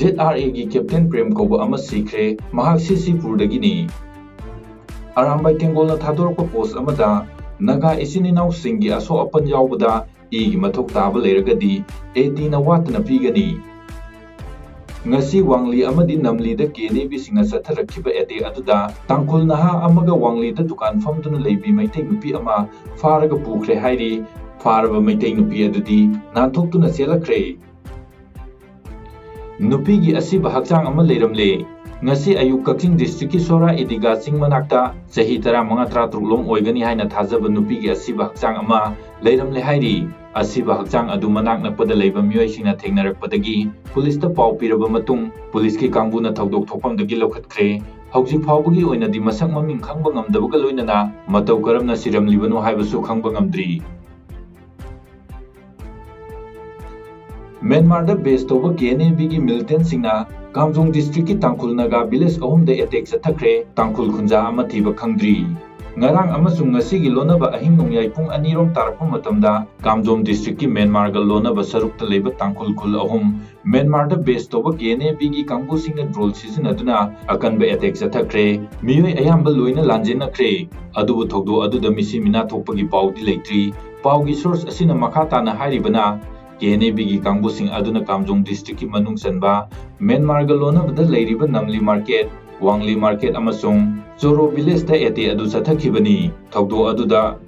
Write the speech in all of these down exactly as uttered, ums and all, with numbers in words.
ZRA ꯒꯤ Captain Prem ꯀꯧꯕ ꯑꯃ ꯁꯤꯈ꯭ꯔꯦ꯫ ꯃꯍꯥꯛ ꯁꯤꯁꯤꯄꯨꯔꯗꯒꯤꯅꯤ꯫ ꯑꯔꯥꯝꯕꯥꯏ ꯇꯦꯡꯒꯣꯜꯅ ꯊꯥꯗꯣꯔꯛꯄ ꯄꯣꯁ ꯑꯃꯗ ꯅꯥꯒꯥ ꯏꯆꯤꯟ ꯏꯅꯥꯎꯁꯤꯡꯒꯤ ꯑꯁꯣꯛ ꯑꯄꯟ ꯌꯥꯎꯕꯗ ꯏꯒꯤ ꯃꯊꯧ ꯇꯥꯕ ꯂꯩꯔꯒꯗꯤ AT ꯅ ꯋꯥꯠꯇꯅ ꯄꯤꯒꯅꯤ꯫ ꯉꯁꯤ ꯋꯥꯡꯂꯤ ꯑꯃꯗꯤ ꯅꯝꯂꯤꯗ KNA ꯕꯤꯁꯤꯡꯅ ꯆꯠꯊꯔꯛꯈꯤꯕ attack ꯑꯗꯨꯗ ꯇꯥꯡꯈꯨꯜ ꯅꯍꯥ ꯑꯃꯒ ꯋꯥꯡꯂꯤꯗ ꯗꯨꯀꯥꯟ ꯐꯝꯗꯨꯅ ꯂꯩꯕꯤ ꯃꯩꯇꯩ ꯅꯨꯄꯤ ꯑꯃ ꯐꯥꯔꯒ ꯄꯨꯈ꯭ꯔꯦ ꯍꯥꯏꯔꯤ꯫ ꯐꯥꯔꯕ ꯃꯩꯇꯩ ꯅꯨꯄꯤ ꯑꯗꯨꯗꯤ ꯅꯥꯟꯊꯣꯛꯇꯨꯅ ꯆꯦꯜꯂꯛꯈ꯭ꯔꯦ꯫ ꯅꯨꯄꯤꯒꯤ ꯑꯁꯤꯕ ꯍꯛꯆꯥꯡ ꯑꯃ ꯂꯩꯔꯝꯂꯦ꯫ ꯉꯁꯤ ꯑꯌꯨꯛ ꯀꯛꯆꯤꯡ district ꯀꯤ ꯁꯣꯔꯥ ꯏꯗꯤꯒꯥ ꯆꯤꯡ ꯃꯅꯥꯛꯇ ꯆꯍꯤ ꯇꯔꯥꯃꯉꯥ ꯇꯔꯥꯇꯔꯨꯛ ꯂꯣꯝ ꯑꯣꯏꯒꯅꯤ ꯍꯥꯏꯅ ꯊꯥꯖꯕ ꯅꯨꯄꯤꯒꯤ ꯑꯁꯤꯕ ꯍꯛꯆꯥꯡ ꯑꯃ ꯂꯩꯔꯝꯂꯦ ꯍꯥꯏꯔꯤ꯫ ꯑꯁꯤꯕ ꯍꯛꯆꯥꯡ ꯑꯗꯨ ꯃꯅꯥꯛ ꯅꯛꯄꯗ ꯂꯩꯕ ꯃꯤꯑꯣꯏꯁꯤꯡꯅ ꯊꯦꯡꯅꯔꯛꯄꯗꯒꯤ ꯄꯨꯂꯤꯁꯇ ꯄꯥꯎ ꯄꯤꯔꯕ ꯃꯇꯨꯡ ꯄꯨꯂꯤꯁꯀꯤ ꯀꯥꯡꯕꯨꯅ ꯊꯧꯗꯣꯛ ꯊꯣꯛꯐꯝꯗꯒꯤ ꯂꯧꯈꯠꯈ꯭ꯔꯦ꯫ ꯍꯧꯖꯤꯛ ꯐꯥꯎꯕꯒꯤ ꯑꯣꯏꯅꯗꯤ ꯃꯁꯛ ꯃꯃꯤꯡ ꯈꯪꯕ ꯉꯝꯗꯕꯒ ꯂꯣꯏꯅꯅ ꯃꯇꯧ ꯀꯔꯝꯅ ꯁꯤꯔꯝꯂꯤꯕꯅꯣ ꯍꯥꯏꯕꯁꯨ ꯈꯪꯕ ꯉꯝꯗ꯭ꯔꯤ꯫ ꯃ꯭ꯌꯥꯟꯃꯥꯔꯗ base ꯇꯧꯕ KNA ꯕꯤꯒꯤ militant ꯁꯤꯡꯅ ꯀꯥꯝꯖꯣꯡ district ꯀꯤ ꯇꯥꯡꯈꯨꯜ ꯅꯥꯒꯥ village ꯑꯍꯨꯝꯗ attack ꯆꯠꯊꯈ꯭ꯔꯦ꯫ ꯇꯥꯡꯈꯨꯜ ꯈꯨꯟꯖꯥ ꯑꯃ ꯊꯤꯕ ꯈꯪꯗ꯭ꯔꯤ꯫ ꯉꯔꯥꯡ ꯑꯃꯁꯨꯡ ꯉꯁꯤꯒꯤ ꯂꯣꯟꯅꯕ ꯑꯍꯤꯡ ꯅꯣꯡꯌꯥꯏ ꯄꯨꯡ ꯑꯅꯤꯔꯣꯝ ꯇꯥꯔꯛꯄ ꯃꯇꯝꯗ ꯀꯥꯝꯖꯣꯡ district ꯀꯤ ꯃ꯭ꯌꯥꯟꯃꯥꯔꯒ ꯂꯣꯟꯅꯕ ꯁꯔꯨꯛꯇ ꯂꯩꯕ ꯇꯥꯡꯈꯨꯜ ꯈꯨꯜ ꯑꯍꯨꯝ ꯃ꯭ꯌꯥꯟꯃꯥꯔꯗ base ꯇꯧꯕ KNA ꯕꯤꯒꯤ ꯀꯥꯡꯕꯨꯁꯤꯡꯅ drone ꯁꯤꯖꯤꯟꯅꯗꯨꯅ ꯑꯀꯟꯕ attack ꯆꯠꯊꯈ꯭ꯔꯦ꯫ ꯃꯤꯑꯣꯏ ꯑꯌꯥꯝꯕ ꯂꯣꯏꯅ ꯂꯥꯟꯖꯦꯟꯅꯈ꯭ꯔꯦ꯫ ꯑꯗꯨꯕꯨ ꯊꯧꯗꯣꯛ ꯑꯗꯨꯗ ꯃꯤꯁꯤ ꯃꯤꯅꯥ ꯊꯣꯛꯄꯒꯤ ꯄꯥꯎꯗꯤ ꯂꯩꯇ꯭ꯔꯤ꯫ ꯄꯥꯎꯒꯤ source ꯑꯁꯤꯅ ꯃꯈꯥ ꯇꯥꯅ ꯍꯥꯏꯔꯤꯕꯅ, KNA ꯕꯤꯒꯤ ꯀꯥꯡꯕꯨꯁꯤꯡ ꯑꯗꯨꯅ ꯀꯥꯝꯖꯣꯡ district ꯀꯤ ꯃꯅꯨꯡ ꯆꯟꯕ ꯃ꯭ꯌꯥꯟꯃꯥꯔꯒ ꯂꯣꯟꯅꯕꯗ ꯂꯩꯔꯤꯕ ꯅꯝꯂꯤ market, ꯋꯥꯡꯂꯤ market ꯑꯃꯁꯨꯡ ꯆꯣꯔꯣ village ꯇ attack ꯑꯗꯨ ꯆꯠꯊꯈꯤꯕꯅꯤ꯫ ꯊꯧꯗꯣꯛ ꯑꯗꯨꯗ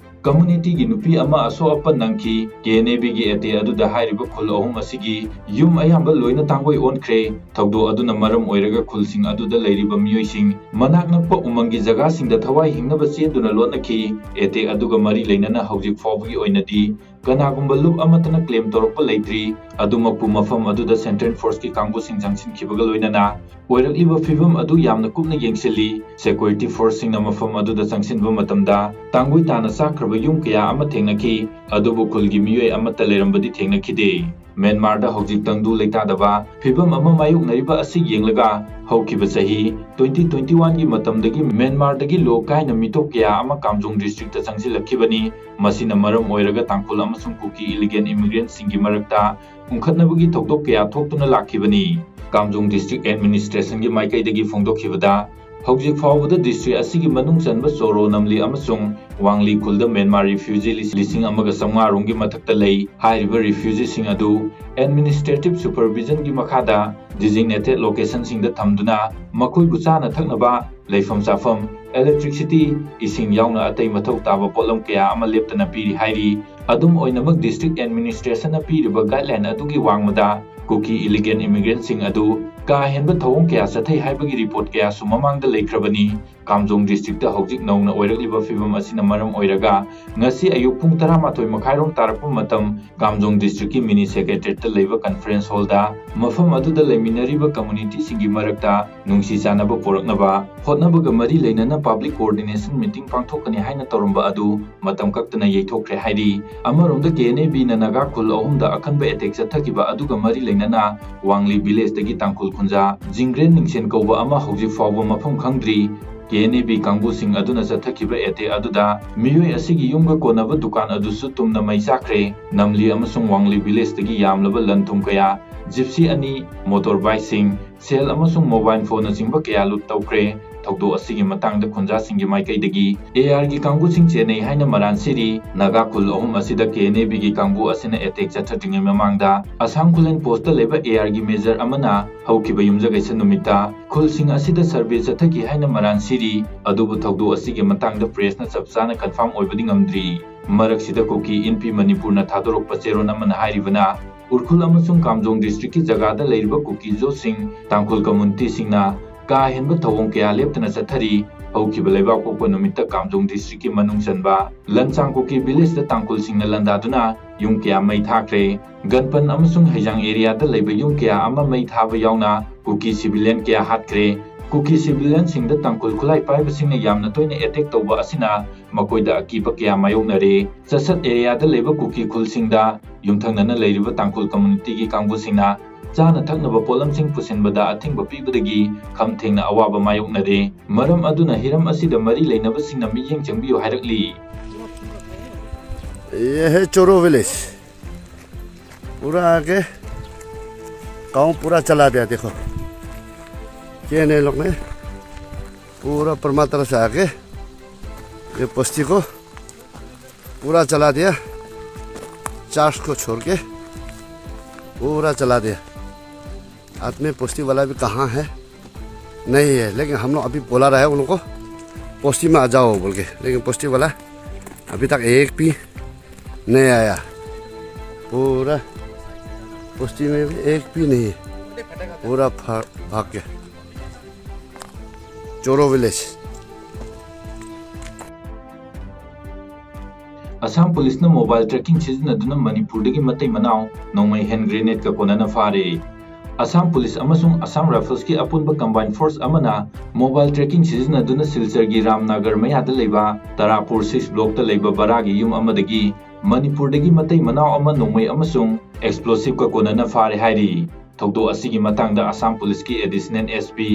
community ꯒꯤ ꯅꯨꯄꯤ ꯑꯃ ꯑꯁꯣꯛ ꯑꯄꯟ ꯅꯪꯈꯤ꯫ KNA ꯕꯤꯒꯤ attack ꯑꯗꯨꯗ ꯍꯥꯏꯔꯤꯕ ꯈꯨꯜ ꯑꯍꯨꯝ ꯑꯁꯤꯒꯤ ꯌꯨꯝ ꯑꯌꯥꯝꯕ ꯂꯣꯏꯅ ꯇꯥꯡꯒꯣꯏ ꯑꯣꯟꯈ꯭ꯔꯦ꯫ ꯊꯧꯗꯣꯛ ꯑꯗꯨꯅ ꯃꯔꯝ ꯑꯣꯏꯔꯒ ꯈꯨꯜꯁꯤꯡ ꯑꯗꯨꯗ ꯂꯩꯔꯤꯕ ꯃꯤꯑꯣꯏꯁꯤꯡ ꯃꯅꯥꯛ ꯅꯛꯄ ꯎꯃꯪꯒꯤ ꯖꯒꯥꯁꯤꯡꯗ ꯊꯋꯥꯏ ꯍꯤꯡꯅꯕ ꯆꯦꯟꯗꯨꯅ ꯂꯣꯠꯅꯈꯤ꯫ Attack ꯑꯗꯨꯒ ꯃꯔꯤ ꯂꯩꯅꯅ ꯍꯧꯖꯤꯛ ꯐꯥꯎꯕꯒꯤ ꯑꯣꯏꯅꯗꯤ ꯀꯅꯥꯒꯨꯝꯕ ꯂꯨꯞ ꯑꯃꯠꯇꯅ claim ꯇꯧꯔꯛꯄ ꯂꯩꯇ꯭ꯔꯤ꯫ ꯑꯗꯨꯃꯛꯄꯨ ꯃꯐꯝ ꯑꯗꯨꯗ Central Force ꯀꯤ ꯀꯥꯡꯕꯨꯁꯤꯡ ꯆꯪꯁꯤꯟꯈꯤꯕꯒ ꯂꯣꯏꯅꯅ ꯑꯣꯏꯔꯛꯂꯤꯕ ꯐꯤꯕꯝ ꯑꯗꯨ ꯌꯥꯝꯅ ꯀꯨꯞꯅ ꯌꯦꯡꯁꯤꯜꯂꯤ꯫ Security force ꯁꯤꯡꯅ ꯃꯐꯝ ꯑꯗꯨꯗ ꯆꯪꯁꯤꯟꯕ ꯃꯇꯝꯗ ꯇꯥꯡꯒꯣꯏ ꯇꯥꯅ ꯆꯥꯛꯈ꯭ꯔꯕ ꯌꯨꯝ ꯀꯌꯥ ꯑꯃ ꯊꯦꯡꯅꯈꯤ꯫ ꯑꯗꯨꯕꯨ ꯈꯨꯜꯒꯤ ꯃꯤꯑꯣꯏ ꯑꯃꯠꯇ ꯂꯩꯔꯝꯕꯗꯤ ꯊꯦꯡꯅꯈꯤꯗꯦ꯫ ꯃ꯭ꯌꯥꯟꯃꯥꯔꯗ ꯍꯧꯖꯤꯛ ꯇꯪꯗꯨ ꯂꯩꯇꯥꯗꯕ ꯐꯤꯕꯝ ꯑꯃ ꯃꯥꯌꯣꯛꯅꯔꯤꯕ ꯑꯁꯤ ꯌꯦꯡꯂꯒ, ꯍꯧꯈꯤꯕ ꯆꯍꯤ twenty twenty one ꯒꯤ ꯃꯇꯝꯗꯒꯤ ꯃ꯭ꯌꯥꯟꯃꯥꯔꯗꯒꯤ ꯂꯣ ꯀꯥꯏꯅ ꯃꯤꯇꯣꯞ ꯀꯌꯥ ꯑꯃ ꯀꯥꯝꯖꯣꯡ district ꯇ ꯆꯪꯁꯤꯜꯂꯛꯈꯤꯕꯅꯤ꯫ ꯃꯁꯤꯅ ꯃꯔꯝ ꯑꯣꯏꯔꯒ ꯇꯥꯡꯈꯨꯜ ꯑꯃꯁꯨꯡ ꯀꯨꯀꯤ illegal immigrant ꯁꯤꯡꯒꯤ ꯃꯔꯛꯇ ꯎꯪꯈꯠꯅꯕꯒꯤ ꯊꯧꯗꯣꯛ ꯀꯌꯥ ꯊꯣꯛꯇꯨꯅ ꯂꯥꯛꯈꯤꯕꯅꯤ꯫ ꯀꯥꯝꯖꯣꯡ District Administrationꯒꯤ ꯃꯥꯏꯀꯩꯗꯒꯤ ꯐꯣꯡꯗꯣꯛꯈꯤꯕꯗ, ꯍꯧꯖꯤꯛ ꯐꯥꯎꯕꯗ district ꯑꯁꯤꯒꯤ ꯃꯅꯨꯡ ꯆꯟꯕ ꯆꯣꯔꯣ ꯅꯝꯂꯤ ꯑꯃꯁꯨꯡ ꯋꯥꯡꯂꯤ ꯈꯨꯜꯗ ꯃ꯭ꯌꯥꯟꯃꯥꯔ refugee ꯂꯤꯁꯤꯡ ꯑꯃꯒ ꯆꯥꯝꯃꯉꯥ ꯔꯣꯝꯒꯤ ꯃꯊꯛꯇ ꯂꯩ꯫ ꯍꯥꯏꯔꯤꯕ refugeeꯁꯤꯡ ꯑꯗꯨ administrative supervisionꯒꯤ ꯃꯈꯥꯗ designated locationꯁꯤꯡꯗ ꯊꯝꯗꯨꯅ ꯃꯈꯣꯏꯕꯨ ꯆꯥꯅ ꯊꯛꯅꯕ, ꯂꯩꯐꯝ ꯆꯥꯐꯝ, electricity, ꯏꯁꯤꯡ ꯌꯥꯎꯅ ꯑꯇꯩ ꯃꯊꯧ ꯇꯥꯕ ꯄꯣꯠꯂꯝ ꯀꯌꯥ ꯑꯃ ꯂꯦꯞꯇꯅ ꯄꯤꯔꯤ ꯍꯥꯏꯔꯤ꯫ ꯑꯗꯨꯝ ꯑꯣꯏꯅꯃꯛ, district administrationꯅ ꯄꯤꯔꯤꯕ guideline ꯑꯗꯨꯒꯤ ꯋꯥꯡꯃꯗ ꯀꯨꯀꯤ illegal immigrantꯁꯤꯡ ꯑꯗꯨ ꯀꯥ ꯍꯦꯟꯕ ꯊꯧꯑꯣꯡ ꯀꯌꯥ ꯆꯠꯊꯩ ꯍꯥꯏꯕꯒꯤ report ꯀꯌꯥꯁꯨ ꯃꯃꯥꯡꯗ ꯂꯩꯈ꯭ꯔꯕꯅꯤ꯫ ꯀꯥꯝꯖꯣꯡ districtꯇ ꯍꯧꯖꯤꯛ ꯅꯧꯅ ꯑꯣꯏꯔꯛꯂꯤꯕ ꯐꯤꯕꯝ ꯑꯁꯤꯅ ꯃꯔꯝ ꯑꯣꯏꯔꯒ, ꯉꯁꯤ ꯑꯌꯨꯛ ꯄꯨꯡ ꯇꯔꯥꯃꯥꯊꯣꯏ ꯃꯈꯥꯏꯔꯣꯝ ꯇꯥꯔꯛꯄ ꯃꯇꯝ, ꯀꯥꯝꯖꯣꯡ districtꯀꯤ mini secretariatꯇ ꯂꯩꯕ conference hallꯗ ꯃꯐꯝ ꯑꯗꯨꯗ ꯂꯩꯃꯤꯟꯅꯔꯤꯕ communityꯁꯤꯡꯒꯤ ꯃꯔꯛꯇ ꯅꯨꯡꯁꯤ ꯆꯥꯟꯅꯕ ꯄꯨꯔꯛꯅꯕ ꯍꯣꯠꯅꯕꯒ ꯃꯔꯤ ꯂꯩꯅꯅ public coordination meeting ꯄꯥꯡꯊꯣꯛꯀꯅꯤ ꯍꯥꯏꯅ ꯇꯧꯔꯝꯕ ꯑꯗꯨ ꯃꯇꯝ ꯀꯛꯇꯅ ꯌꯩꯊꯣꯛꯈ꯭ꯔꯦ ꯍꯥꯏꯔꯤ꯫ ꯑꯃꯔꯣꯝꯗ, KNABꯅ ꯅꯥꯒꯥ ꯈꯨꯜ ꯑꯍꯨꯝꯗ ꯑꯀꯟꯕ attack ꯆꯠꯊꯈꯤꯕ ꯑꯗꯨꯒ ꯃꯔꯤ ꯂꯩꯅꯅ ꯋꯥꯡꯂꯤ villageꯇꯒꯤ ꯇꯥꯡꯈꯨꯜ ꯈꯨꯟꯖꯥ ꯖꯤꯡꯒ꯭ꯔꯦꯟ ꯅꯤꯡꯁꯦꯟ ꯀꯧꯕ ꯑꯃ ꯍꯧꯖꯤꯛ ꯐꯥꯎꯕ ꯃꯐꯝ ꯈꯪꯗ꯭ꯔꯤ꯫ KNAB ꯀꯥꯡꯕꯨꯁꯤꯡ ꯑꯗꯨꯅ ꯆꯠꯊꯈꯤꯕ attack ꯑꯗꯨꯗ ꯃꯤꯑꯣꯏ ꯑꯁꯤꯒꯤ ꯌꯨꯝꯒ ꯀꯣꯟꯅꯕ ꯗꯨꯀꯥꯟ ꯑꯗꯨꯁꯨ ꯇꯨꯝꯅ ꯃꯩ ꯆꯥꯛꯈ꯭ꯔꯦ꯫ ꯅꯝꯂꯤ ꯑꯃꯁꯨꯡ ꯋꯥꯡꯂꯤ villageꯇꯒꯤ ꯌꯥꯝꯂꯕ ꯂꯟ ꯊꯨꯝ ꯀꯌꯥ, gypsy ꯑꯅꯤ, motorbikeꯁꯤꯡ, ꯁꯦꯜ ꯑꯃꯁꯨꯡ mobile phoneꯅꯆꯤꯡꯕ ꯀꯌꯥ loot ꯇꯧꯈ꯭ꯔꯦ꯫ ꯊꯧꯗꯣꯛ ꯑꯁꯤꯒꯤ ꯃꯇꯥꯡꯗ ꯈꯨꯟꯖꯥꯁꯤꯡꯒꯤ ꯃꯥꯏꯀꯩꯗꯒꯤ ARꯒꯤ ꯀꯥꯡꯕꯨꯁꯤꯡ ꯆꯦꯟꯅꯩ ꯍꯥꯏꯅ ꯃꯔꯥꯟ ꯁꯤꯔꯤ꯫ ꯅꯥꯒꯥ ꯈꯨꯜ ꯑꯍꯨꯝ ꯑꯁꯤꯗ KNABꯒꯤ ꯀꯥꯡꯕꯨ ꯑꯁꯤꯅ attack ꯆꯠꯊꯗ꯭ꯔꯤꯉꯩ ꯃꯃꯥꯡꯗ ꯑꯁꯥꯝ ꯈꯨꯂꯦꯟ postꯇ ꯂꯩꯕ ARꯒꯤ major ꯑꯃꯅ ꯍꯧꯈꯤꯕ ꯌꯨꯝꯖꯀꯩꯁ ꯅꯨꯃꯤꯠꯇ ꯈꯨꯜꯁꯤꯡ ꯑꯁꯤꯗ survey ꯆꯠꯊꯈꯤ ꯍꯥꯏꯅ ꯃꯔꯥꯟ ꯁꯤꯔꯤ꯫ ꯑꯗꯨꯕꯨ ꯊꯧꯗꯣꯛ ꯑꯁꯤꯒꯤ ꯃꯇꯥꯡꯗ pressꯅ ꯆꯞ ꯆꯥꯅ confirm ꯑꯣꯏꯕꯗꯤ ꯉꯝꯗ꯭ꯔꯤ꯫ ꯃꯔꯛꯁꯤꯗ ꯀꯨꯀꯤ ꯏꯟꯄꯤ ꯃꯅꯤꯄꯨꯔꯅ ꯊꯥꯗꯣꯔꯛꯄ ꯆꯦꯔꯣꯜ ꯑꯃꯅ ꯍꯥꯏꯔꯤꯕꯅ, ꯎꯔꯈꯨꯜ ꯑꯃꯁꯨꯡ ꯀꯥꯝꯖꯣꯡ districtꯀꯤ ꯖꯒꯥꯗ ꯂꯩꯔꯤꯕ ꯀꯨꯀꯤ ꯖꯣꯁꯤꯡ, ꯇꯥꯡꯈꯨꯜ communityꯁꯤꯡꯅ ꯀꯥ ꯍꯦꯟꯕ ꯊꯧꯑꯣꯡ ꯀꯌꯥ ꯂꯦꯞꯇꯅ ꯆꯠꯊꯔꯤ꯫ ꯍꯧꯈꯤꯕ ꯂꯩꯕꯥꯛꯄꯣꯛꯄ ꯅꯨꯃꯤꯠꯇ ꯀꯥꯝꯖꯣꯡ districtꯀꯤ ꯃꯅꯨꯡ ꯆꯟꯕ ꯂꯟꯆꯥꯡ ꯀꯨꯀꯤ villageꯇ ꯇꯥꯡꯈꯨꯜꯁꯤꯡꯅ ꯂꯥꯟꯗꯥꯗꯨꯅ ꯌꯨꯝ ꯀꯌꯥ ꯃꯩ ꯊꯥꯈ꯭ꯔꯦ꯫ ꯒꯟꯄꯟ ꯑꯃꯁꯨꯡ ꯍꯩꯖꯥꯡ areaꯗ ꯂꯩꯕ ꯌꯨꯝ ꯀꯌꯥ ꯑꯃ ꯃꯩ ꯊꯥꯕ ꯌꯥꯎꯅ ꯀꯨꯀꯤ civilian ꯀꯌꯥ ꯍꯥꯠꯈ꯭ꯔꯦ꯫ ꯀꯨꯀꯤ civilianꯁꯤꯡꯗ ꯇꯥꯡꯈꯨꯜ ꯈꯨꯠꯂꯥꯏ ꯄꯥꯏꯕꯁꯤꯡꯅ ꯌꯥꯝꯅ ꯇꯣꯏꯅ attack ꯇꯧꯕ ꯑꯁꯤꯅ ꯃꯈꯣꯏꯗ ꯑꯀꯤꯕ ꯀꯌꯥ ꯃꯥꯌꯣꯛꯅꯔꯦ꯫ ꯆꯁꯠ areaꯗ ꯂꯩꯕ ꯀꯨꯀꯤ ꯈꯨꯜꯁꯤꯡꯗ ꯌꯨꯝꯊꯪꯅꯅ ꯂꯩꯔꯤꯕ ꯇꯥꯡꯈꯨꯜ communityꯒꯤ ꯀꯥꯡꯕꯨꯁꯤꯡꯅ ꯆꯥꯅ ꯊꯛꯅꯕ ꯄꯣꯠꯂꯝꯁꯤꯡ ꯄꯨꯁꯤꯟꯕꯗ ꯑꯊꯤꯡꯕ ꯄꯤꯕꯗꯒꯤ ꯈꯝ ꯊꯦꯡꯅ ꯑꯋꯥꯕ ꯃꯥꯌꯣꯛꯅꯔꯦ꯫ ꯃꯔꯝ ꯑꯗꯨꯅ ꯍꯤꯔꯝ ꯑꯁꯤꯗ ꯃꯔꯤ ꯂꯩꯅꯕꯁꯤꯡꯅ ꯃꯤꯠꯌꯦꯡ ꯆꯪꯕꯤꯌꯨ ꯍꯥꯏꯔꯛꯂꯤ꯫ ये है चोरो विलेज। पूरा आके गांव पूरा चला दिया। देखो, केएनए लोग ने पूरा परमात्रा से आके ये बस्ती को पूरा चला दिया, चर्च को छोड़ के पूरा चला दिया। आदमी बस्ती वाला भी कहाँ है, नहीं है, लेकिन हम लोग अभी बोला रहा है उन लोग को, बस्ती में आ जाओ बोल के, लेकिन बस्ती वाला अभी तक एक भी नहीं आया। पूरा बस्ती में भी एक भी नहीं, पूरा भा-, भाग गया। चोरो विलेज। ꯑꯁꯥꯝ ꯄꯨꯂꯤꯁꯅ ꯃꯣꯕꯥꯏꯜ ꯇ꯭ꯔꯦꯀꯤꯡ ꯁꯤꯖꯤꯟꯅꯗꯨꯅ ꯃꯅꯤꯄꯨꯔꯗꯒꯤ ꯃꯇꯩ ꯃꯅꯥꯎ ꯅꯣꯡꯃꯩ ꯍꯦꯟ ꯒ꯭ꯔꯦꯅꯦꯗꯀ ꯀꯣꯟꯅꯅ ꯐꯥꯔꯦ꯫ ꯑꯁꯥꯝ ꯄꯨꯂꯤꯁ ꯑꯃꯁꯨꯡ ꯑꯁꯥꯝ ꯔꯥꯏꯐꯜꯁꯀꯤ ꯑꯄꯨꯟꯕ ꯀꯝꯕꯥꯏꯟ ꯐꯣꯔꯁ ꯑꯃꯅ ꯃꯣꯕꯥꯏꯜ ꯇ꯭ꯔꯦꯀꯤꯡ ꯁꯤꯖꯤꯟꯅꯗꯨꯅ ꯁꯤꯜꯆꯔꯒꯤ ꯔꯥꯝꯅꯒꯔ ꯃꯌꯥꯗ ꯂꯩꯕ ꯇꯔꯥꯄꯨꯔ ꯁꯤꯛꯁ ꯕ꯭ꯂꯣꯛꯇ ꯂꯩꯕ ꯕꯔꯥꯒꯤ ꯌꯨꯝ ꯑꯃꯗꯒꯤ ꯃꯅꯤꯄꯨꯔꯗꯒꯤ ꯃꯇꯩ ꯃꯅꯥꯎ ꯑꯃ ꯅꯣꯡꯃꯩ ꯑꯃꯁꯨꯡ ꯑꯦꯛꯁꯄ꯭ꯂꯣꯁꯤꯚꯀ ꯀꯣꯟꯅꯅ ꯐꯥꯔꯦ ꯍꯥꯏꯔꯤ꯫ ꯊꯧꯗꯣꯛ ꯑꯁꯤꯒꯤ ꯃꯇꯥꯡꯗ ꯑꯁꯥꯝ ꯄꯨꯂꯤꯁꯀꯤ ꯑꯦꯗꯤꯁꯅꯦꯜ ꯑꯦꯁ ꯄꯤ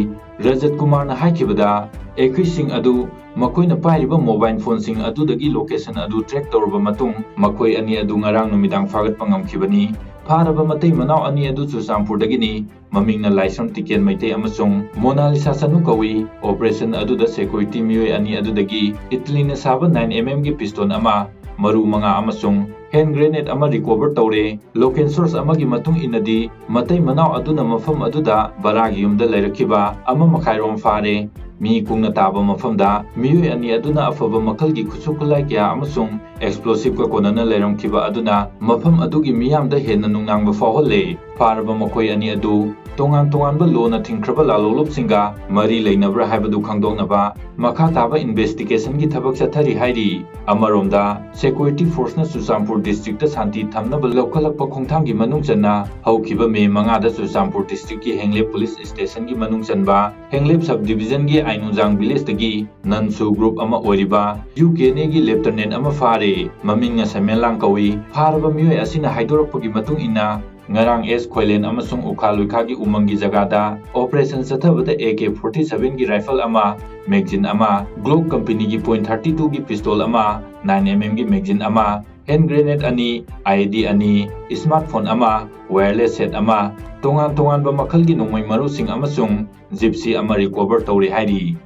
ꯔꯖꯠ ꯀꯨꯃꯥꯔꯅ ꯍꯥꯏꯈꯤꯕꯗ, ꯑꯦꯀ꯭ꯌꯨꯁꯁꯤꯡ ꯑꯗꯨ ꯃꯈꯣꯏꯅ ꯄꯥꯏꯔꯤꯕ ꯃꯣꯕꯥꯏꯜ ꯐꯣꯟꯁꯤꯡ ꯑꯗꯨꯗꯒꯤ ꯂꯣꯀꯦꯁꯟ ꯑꯗꯨ ꯇ꯭ꯔꯦꯛ ꯇꯧꯔꯕ ꯃꯇꯨꯡ, ꯃꯈꯣꯏ ꯑꯅꯤ ꯑꯗꯨ ꯉꯔꯥꯡ ꯅꯨꯃꯤꯗꯥꯡ ꯐꯥꯒꯠꯄ ꯉꯝꯈꯤꯕꯅꯤ꯫ ꯐꯥꯔꯕ ꯃꯇꯩ ꯃꯅꯥꯎ ꯑꯅꯤ ꯑꯗꯨ ꯆꯨꯔꯆꯥꯟꯄꯨꯔꯗꯒꯤꯅꯤ꯫ ꯃꯃꯤꯡꯅ ꯂꯥꯏꯁ꯭ꯔꯝ ꯇꯤꯀꯦꯟ ꯃꯩꯇꯩ ꯑꯃꯁꯨꯡ ꯃꯣꯅꯥꯂꯤꯁꯥ ꯁꯅꯨ ꯀꯧꯏ꯫ ꯑꯣꯄꯔꯦꯁꯟ ꯑꯗꯨꯗ ꯁꯦꯀ꯭ꯌꯨꯔꯤꯇꯤ ꯃꯤꯑꯣꯏ ꯑꯅꯤ ꯑꯗꯨꯗꯒꯤ ꯏꯇꯂꯤꯅ ꯁꯥꯕ ꯅꯥꯏꯟ ꯑꯦꯝ ꯑꯦꯝꯒꯤ ꯄꯤꯁꯇꯣꯟ ꯑꯃ, ꯃꯔꯨ ꯃꯉꯥ ꯑꯃꯁꯨꯡ ꯍꯦꯟ ꯒ꯭ꯔꯦꯅꯦꯗ ꯑꯃ ꯔꯤꯀꯣꯚꯔ ꯇꯧꯔꯦ꯫ ꯂꯣꯀꯦꯜ ꯁꯣꯔꯁ ꯑꯃꯒꯤ ꯃꯇꯨꯡ ꯏꯟꯅꯗꯤ, ꯃꯇꯩ ꯃꯅꯥꯎ ꯑꯗꯨꯅ ꯃꯐꯝ ꯑꯗꯨꯗ ꯕꯔꯥꯒꯤ ꯌꯨꯝꯗ ꯂꯩꯔꯛꯈꯤꯕ ꯑꯃ ꯃꯈꯥꯏꯔꯣꯝ ꯐꯥꯔꯦ꯫ ꯃꯤ ꯀꯨꯡꯅ ꯇꯥꯕ ꯃꯐꯝꯗ ꯃꯤꯑꯣꯏ ꯑꯅꯤ ꯑꯗꯨꯅ ꯑꯐꯕ ꯃꯈꯜꯒꯤ ꯈꯨꯠꯁꯨ ꯈꯨꯠꯂꯥꯏ ꯀꯌꯥ ꯑꯃꯁꯨꯡ ꯑꯦꯛꯁꯄ꯭ꯂꯣꯁꯤꯚꯀ ꯀꯣꯟꯅꯅ ꯂꯩꯔꯝꯈꯤꯕ ꯑꯗꯨꯅ ꯃꯐꯝ ꯑꯗꯨꯒꯤ ꯃꯤꯌꯥꯝꯗ ꯍꯦꯟꯅ ꯅꯨꯡꯅꯥꯡꯕ ꯐꯥꯎꯍꯜꯂꯦ꯫ ꯐꯥꯔꯕ ꯃꯈꯣꯏ ꯑꯅꯤ ꯑꯗꯨ ꯇꯣꯉꯥꯟ ꯇꯣꯉꯥꯟꯕ ꯂꯣꯅ ꯊꯤꯡꯈ꯭ꯔꯕ ꯂꯥꯜꯂꯣꯂꯨꯞꯁꯤꯡꯒ ꯃꯔꯤ ꯂꯩꯅꯕ꯭ꯔꯥ ꯍꯥꯏꯕꯗꯨ ꯈꯪꯗꯣꯛꯅꯕ ꯃꯈꯥ ꯇꯥꯕ ꯏꯟꯚꯦꯁꯇꯤꯒꯦꯁꯟꯒꯤ ꯊꯕꯛ ꯆꯠꯊꯔꯤ ꯍꯥꯏꯔꯤ꯫ ꯑꯃꯔꯣꯝꯗ, ꯁꯦꯀ꯭ꯌꯨꯔꯤꯇꯤ ꯐꯣꯔꯁꯅ ꯆꯨꯔꯆꯥꯟꯄꯨꯔ ꯗꯤꯁꯇ꯭ꯔꯤꯛꯇ ꯁꯥꯟꯇꯤ ꯊꯝꯅꯕ ꯂꯧꯈꯠꯂꯛꯄ ꯈꯣꯡꯊꯥꯡꯒꯤ ꯃꯅꯨꯡ ꯆꯟꯅ ꯍꯧꯈꯤꯕ ꯃꯦ ꯃꯉꯥꯗ ꯆꯨꯔꯆꯥꯟꯄꯨꯔ ꯗꯤꯁꯇ꯭ꯔꯤꯛꯀꯤ ꯍꯦꯡꯂꯦꯞ ꯄꯨꯂꯤꯁ ꯁ꯭ꯇꯦꯁꯟꯒꯤ ꯃꯅꯨꯡ ꯆꯟꯕ ꯍꯦꯡꯂꯦꯞ ꯁꯕ ꯗꯤꯚꯤꯖꯟꯒꯤ ꯑꯥꯏꯅꯨꯖꯥꯡ ꯚꯤꯂꯦꯖꯇꯒꯤ ꯅꯟꯁꯨ ꯒ꯭ꯔꯨꯞ ꯑꯃ ꯑꯣꯏꯔꯤꯕ ꯌꯨ ꯀꯦ ꯑꯦꯟ ꯑꯦꯒꯤ ꯂꯦꯐꯇꯅꯦꯟ ꯑꯃ ꯐꯥꯔꯦ꯫ ꯃꯃꯤꯡꯅ ꯁꯦꯃꯦꯟꯂꯥꯡ ꯀꯧꯏ꯫ ꯐꯥꯔꯕ ꯃꯤꯑꯣꯏ ꯑꯁꯤꯅ ꯍꯥꯏꯗꯣꯔꯛꯄꯒꯤ ꯃꯇꯨꯡ ꯏꯟꯅ, ꯉꯔꯥꯡ ꯑꯦꯁ ꯈꯣꯏꯂꯦꯟ ꯑꯃꯁꯨꯡ ꯎꯈꯥ ꯂꯨꯏꯈꯥꯒꯤ ꯎꯃꯪꯒꯤ ꯖꯒꯥꯗ operation ꯆꯠꯊꯕꯗ A K forty seven ꯒꯤ rifle ꯑꯃ, magazine ꯑꯃ, Glock company ꯒꯤ point thirty two ꯒꯤ pistol ꯑꯃ, nine M M ꯒꯤ magazine ꯑꯃ, hand grenade ꯑꯅꯤ, I E D ꯑꯅꯤ, smartphone ꯑꯃ, wireless set ꯑꯃ, ꯇꯣꯉꯥꯟ ꯇꯣꯉꯥꯟꯕ ꯃꯈꯜꯒꯤ ꯅꯣꯡꯃꯩ ꯃꯔꯨꯁꯤꯡ ꯑꯃꯁꯨꯡ Gypsy ꯑꯃ recover ꯇꯧꯔꯦ ꯍꯥꯏꯔꯤ꯫